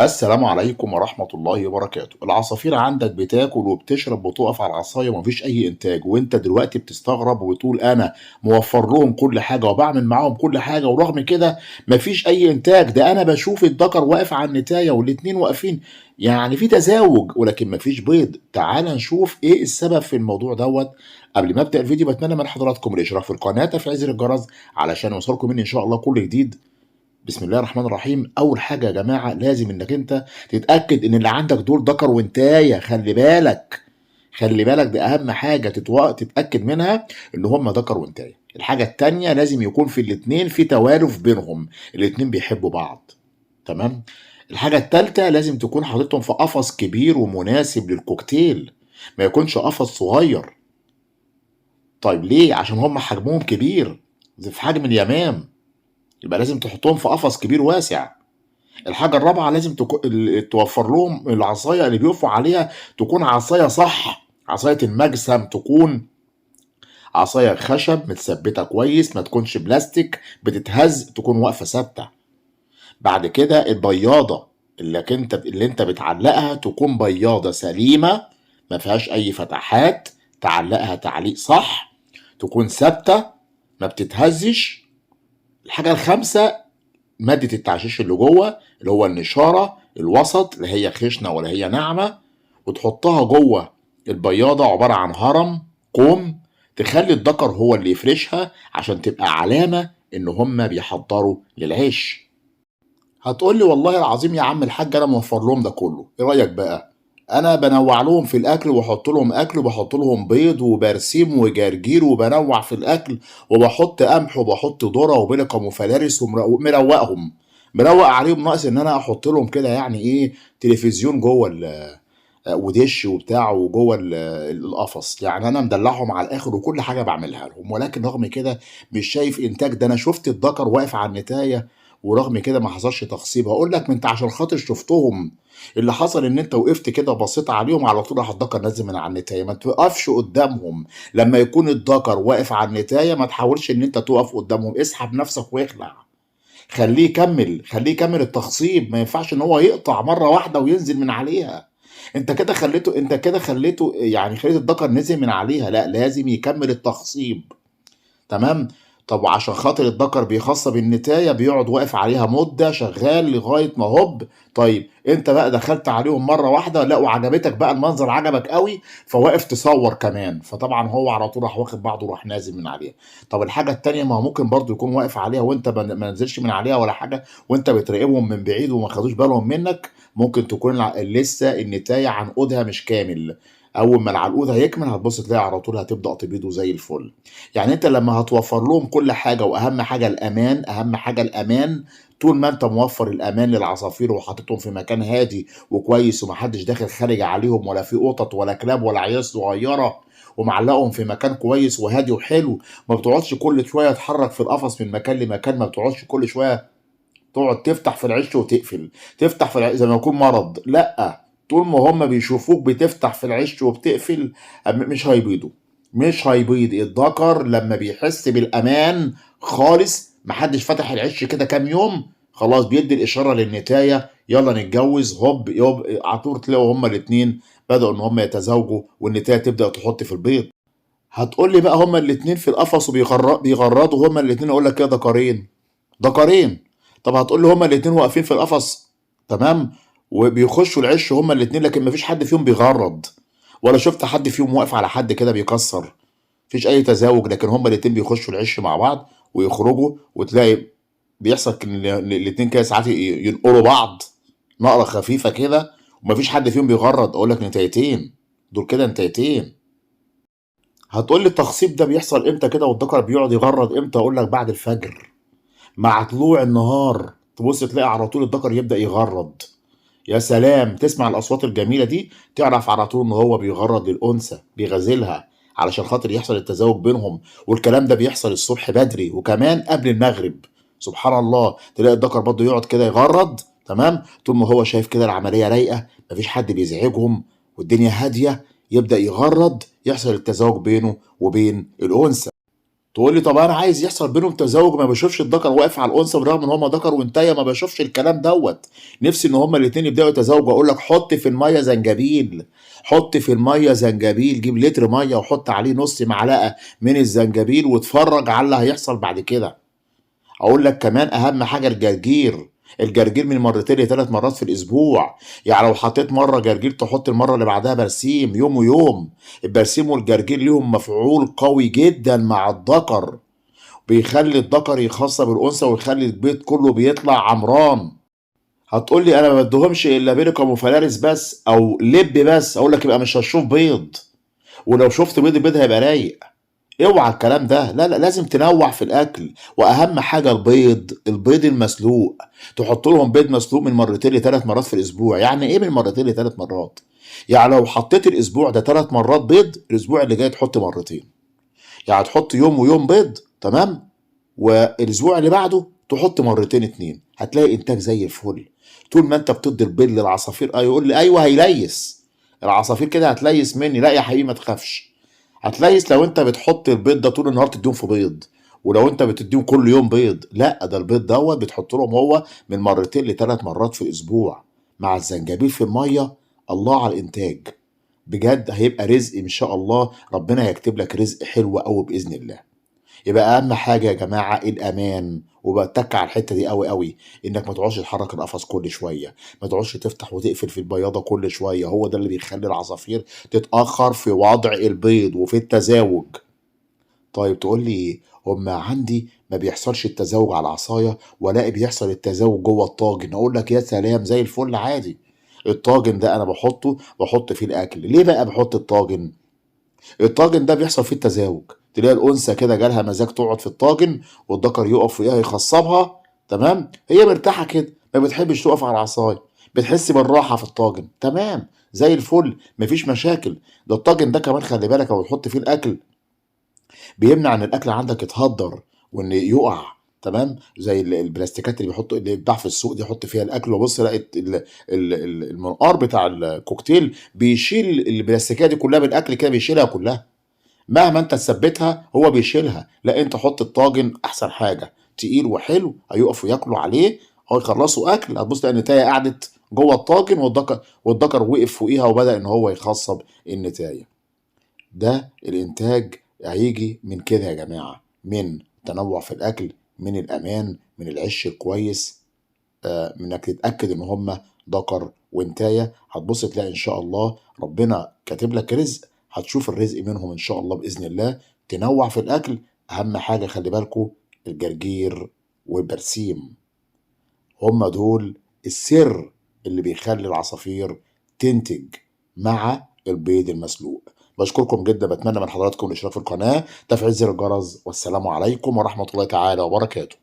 السلام عليكم ورحمة الله وبركاته. العصافير عندك بتاكل وبتشرب وتقف على العصاية ومفيش أي إنتاج، وأنت دلوقتي بتستغرب وتقول أنا موفر لهم كل حاجة وبعمل معاهم كل حاجة ورغم كده مفيش أي إنتاج. ده أنا بشوف الذكر واقف على النتاية والاتنين واقفين، يعني في تزاوج ولكن مفيش بيض. تعال نشوف إيه السبب في الموضوع دوت. قبل ما أبدأ الفيديو بتمنى من حضراتكم الإشتراك في القناة وتفعيل زر الجرس علشان يوصلكم مني إن شاء الله كل جديد. بسم الله الرحمن الرحيم. اول حاجة يا جماعة لازم انك انت تتاكد ان اللي عندك دول ذكر وانتايه. خلي بالك خلي بالك، ده اهم حاجة تتاكد منها ان هم ذكر وانتايه. الحاجة التانية لازم يكون في الاتنين في توالف بينهم، الاتنين بيحبوا بعض، تمام. الحاجة التالتة لازم تكون حاططهم في قفص كبير ومناسب للكوكتيل، ما يكونش قفص صغير. طيب ليه؟ عشان هم حجمهم كبير، في حجم اليمام، يبقى لازم تحطهم في قفص كبير واسع. الحاجة الرابعة لازم توفر لهم العصاية اللي بيقفوا عليها، تكون عصاية صح، عصاية المجسم، تكون عصاية خشب متثبتة كويس، ما تكونش بلاستيك بتتهز، تكون واقفة ثابتة. بعد كده البياضة اللي انت بتعلقها تكون بياضة سليمة ما فيهاش اي فتحات، تعلقها تعليق صح، تكون ثابتة ما بتتهزش. الحاجة الخامسة مادة التعشيش اللي جوه، اللي هو النشارة الوسط، لا هي خشنة ولا هي ناعمة، وتحطها جوه البياضة عبارة عن هرم كوم، تخلي الذكر هو اللي يفرشها عشان تبقى علامة ان هما بيحضروا للعيش. هتقول لي والله العظيم يا عم الحاج انا موفر لهم ده كله، ايه رأيك بقى؟ انا بنوع لهم في الاكل وبحط لهم اكل وبحط لهم بيض وبرسيم وجرجير وبنوع في الاكل وبحط قمح وبحط ذره وبلقم وفلارس ومروقهم، مروق عليهم، ناقص ان انا احط لهم كده يعني ايه تلفزيون جوه ودش وبتاع وجوه القفص، يعني انا مدلعهم على الاخر وكل حاجة بعملها لهم، ولكن رغم كده مش شايف انتاج. ده انا شفت الذكر واقف على النتايه ورغم كده ما حصلش تخصيب. هقول لك ما انت عشان خاطر شفتهم، اللي حصل ان انت وقفت كده وبصيت عليهم على طول راح الذكر نازل من على النتايه. ما توقفش قدامهم لما يكون الذكر واقف على النتايه، ما تحاولش ان انت تقف قدامهم، اسحب نفسك واخلع، خليه يكمل، خليه يكمل التخصيب. ما ينفعش ان هو يقطع مرة واحدة وينزل من عليها. انت كده خليته، انت كده خليته يعني خليت الذكر نزل من عليها، لا لازم يكمل التخصيب، تمام. طب وعشان خاطر الذكر بيخصب النتايه بيقعد واقف عليها مده شغال لغاية ما هوب. طيب انت بقى دخلت عليهم مرة واحدة، لا وعجبتك بقى المنظر، عجبك قوي، فواقف تصور كمان، فطبعا هو على طول راح واخد بعضه وراح نازل من عليها. طب الحاجة التانية ما هو ممكن برضو يكون واقف عليها وانت ما نزلش من عليها ولا حاجة، وانت بتراقبهم من بعيد وما خدوش بالهم منك، ممكن تكون لسه النتايه عنقودها مش كامل. اول ما العنقود هيكمل هتبص تلاقي على طول هتبدا تبيضه زي الفل. يعني انت لما هتوفر لهم كل حاجة، واهم حاجة الامان، اهم حاجة الامان، طول ما انت موفر الامان للعصافير وحاططهم في مكان هادي وكويس ومحدش داخل خارج عليهم ولا في قطط ولا كلاب ولا عيال صغيرة، ومعلقهم في مكان كويس وهادي وحلو، ما بتقعدش كل شوية تحرك في القفص من مكان لمكان، ما بتقعدش كل شوية تقعد تفتح في العش وتقفل، تفتح في العش زي ما يكون مرض، لا طول ما هم بيشوفوك بتفتح في العش وبتقفل مش هيبيضوا، مش هيبيض. الذكر لما بيحس بالامان خالص، محدش فتح العش كده كام يوم، خلاص بيدي الاشارة للنتايه يلا نتجوز، هوب يوب على طول تلاقوا هما الاتنين بدأوا ان هما يتزاوجوا والنتايه تبدأ تحط في البيض. هتقول لي بقى هما الاتنين في القفص وبيغردوا هما الاتنين، اقول لك يا ذكرين ذكرين. طب هتقول لي هما الاتنين واقفين في القفص، تمام، وبيخشوا العش هما الاتنين، لكن مفيش حد فيهم بيغرد، ولا شفت حد فيهم واقف على حد كده بيكسر، مفيش اي تزاوج، لكن هما الاتنين بيخشوا العش مع بعض ويخرجوا، وتلاقي بيحصل ان الاتنين كده ساعات ينقروا بعض نقره خفيفة كده، ومفيش حد فيهم بيغرد. اقول لك نتايتين دول كده، نتايتين. هتقول لي التخصيب ده بيحصل امتى كده والذكر بيقعد يغرد امتى؟ اقول لك بعد الفجر مع طلوع النهار، تبص تلاقي على طول الذكر يبدأ يغرد. يا سلام، تسمع الأصوات الجميلة دي تعرف على طول إن هو بيغرد للأنثى، بيغازلها علشان خاطر يحصل التزاوج بينهم. والكلام ده بيحصل الصبح بدري وكمان قبل المغرب. سبحان الله، تلاقي الذكر برضه يقعد كده يغرد، تمام، طول ما هو شايف كده العملية رايقة، مفيش حد بيزعجهم والدنيا هادية، يبدأ يغرد، يحصل التزاوج بينه وبين الأنثى. تقول لي طب انا عايز يحصل بينهم تزاوج، ما بشوفش الذكر واقف على الانثى بالرغم ان هما ذكر وانتهى، ما بشوفش الكلام دوت، نفسي ان هما الاثنين يبداوا يتزاوجوا. اقول لك حط في المية زنجبيل، حط في المية زنجبيل، جيب لتر مية وحط عليه نص معلقه من الزنجبيل واتفرج على اللي هيحصل بعد كده. اقول لك كمان اهم حاجة الجرجير، الجرجير من مرتين لثلاث مرات في الاسبوع، يعني لو حطيت مرة جرجير تحط المرة اللي بعدها برسيم، يوم ويوم. البرسيم والجرجير ليهم مفعول قوي جدا مع الذكر، بيخلي الذكر يخصب الانثى ويخلي البيض كله بيطلع عمران. هتقول لي انا ما بديهمش الا بيركم وفلارس بس او لب بس، اقول لك يبقى مش هتشوف بيض، ولو شفت بيض البيض هيبقى رايق. اوعى الكلام ده، لا لا، لازم تنوع في الاكل. واهم حاجة البيض، البيض المسلوق، تحط لهم بيض مسلوق من مرتين لثلاث مرات في الاسبوع. يعني ايه من مرتين لثلاث مرات؟ يعني لو حطيت الاسبوع ده 3 مرات بيض، الاسبوع اللي جاي تحط مرتين، يعني تحط يوم ويوم بيض، تمام، والاسبوع اللي بعده تحط مرتين 2، هتلاقي انتاج زي الفل. طول ما انت بتدي البيض للعصافير، يقول لي ايوه هيليس العصافير كده، هتليس مني. لا يا حبيبي ما تخافش، هتليس لو انت بتحط البيض ده طول النهار تديهم في بيض، ولو انت بتديهم كل يوم بيض، لا، ده البيض دوت بتحط لهم هو من مرتين لثلاث مرات في الاسبوع مع الزنجبيل في المية. الله على الانتاج بجد، هيبقى رزق ان شاء الله، ربنا هيكتب لك رزق حلو قوي باذن الله. يبقى اهم حاجة يا جماعة الامان، وبتك على الحتة دي قوي قوي، انك ما تقعدش تحرك القفص كل شوية، ما تقعدش تفتح وتقفل في البياضه كل شوية، هو ده اللي بيخلي العصافير تتاخر في وضع البيض وفي التزاوج. طيب تقول لي هما عندي ما بيحصلش التزاوج على العصاية ولا بيحصل التزاوج جوه الطاجن؟ اقول لك يا سلام، زي الفل عادي. الطاجن ده انا بحط فيه الاكل. ليه بقى بحط الطاجن؟ الطاجن ده بيحصل فيه التزاوج، تلاقي الانثى كده جالها مزاج تقعد في الطاجن والذكر يقف فيها يخصبها، تمام، هي مرتاحة كده، ما بتحبش تقف على العصاية، بتحس بالراحة في الطاجن، تمام زي الفل، مفيش مشاكل. ده الطاجن ده كمان خلي بالك لو تحط فيه الاكل بيمنع ان الاكل عندك يتهدر وان يقع، تمام، زي البلاستيكات اللي بيحطوا اللي بيتباع في السوق دي، يحط فيها الاكل وبص لقيت المنقار بتاع الكوكتيل بيشيل البلاستيكات دي كلها بالاكل كده، بيشيلها كلها، مهما انت تثبتها هو بيشيلها. لا انت حط الطاجن احسن حاجة، تقيل وحلو، هيقفوا ياكلوا عليه، هو يخلصوا اكل، هتبص تلاقي النتايه قعدت جوه الطاجن والذكر وقف فوقيها وبدا ان هو يخصب النتايه. ده الانتاج هيجي من كده يا جماعة، من تنوع في الاكل، من الامان، من العش الكويس، من انك تتاكد ان هما ذكر وانتايه. هتبص تلاقي ان شاء الله ربنا كاتب لك رزق، هتشوف الرزق منهم ان شاء الله باذن الله. تنوع في الاكل، اهم حاجة خلي بالكم الجرجير والبرسيم، هما دول السر اللي بيخلي العصافير تنتج مع البيض المسلوق. بشكركم جدا، بتمنى من حضراتكم الاشتراك في القناة، تفعيل زر الجرس، والسلام عليكم ورحمة الله تعالى وبركاته.